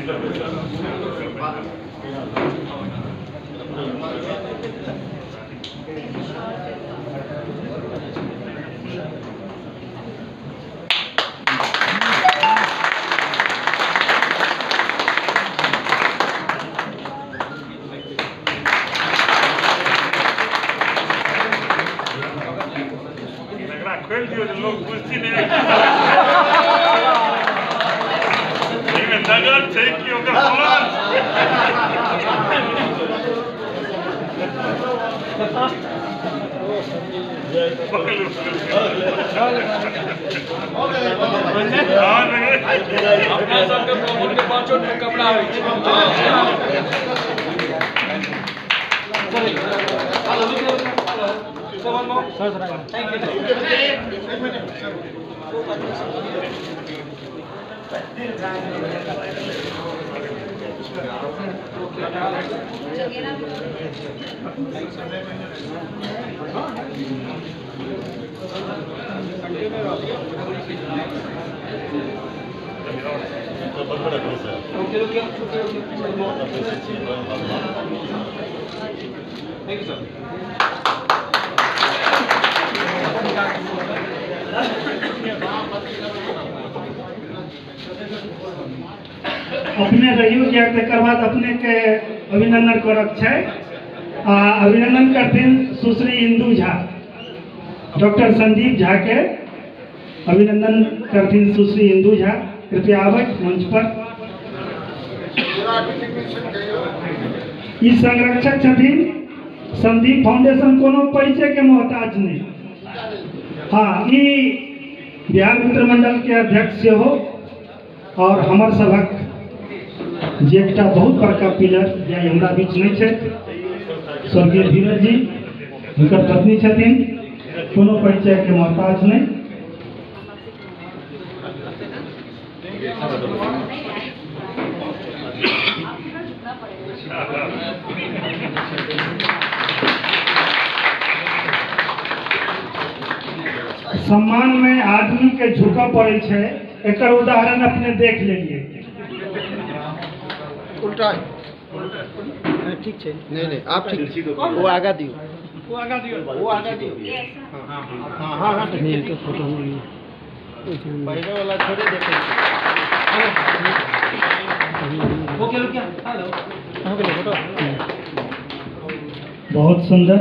अपना सबके ब्राह्मण के पांचों कपड़ा होइ छै। Thank you sir. अपने रहियो किया तकर बाद अपने के अभिनंदन करक छै। आ अभिनंदन करथिन सुश्री इंदू झा, डॉक्टर संदीप झा के अभिनंदन करथिन सुश्री इंदू झा। कृपया आबथि मंच पर। ई संरक्षक छथिन संदीप फाउंडेशन, कोनो परिचय के मोहताज नहीं। हाँ, ई बिहार मित्र मंडल के अध्यक्ष सेहो और हमर सभक जे एकटा बहुत बड़का पिलर जे हमरा बीच नहीं छथि, स्वर्गीय धीरज जी, हुनकर पत्नी छथिन, कोनो परिचय के मोहताज नहीं। सम्मान में आदमी के झुकऽ पड़ै छै, एकर उदाहरण अपने देख लेलिए। उल्टा ठीक छै। नहीं नहीं आप ठीक, वो आगा दियो, वो आगा दियो, वो आगा दियो। हां हां हां ठीक है, फोटो पहले वाला थोड़े देखे। हो गेलो क्या? हेलो हो गेलो फोटो। बहुत सुंदर।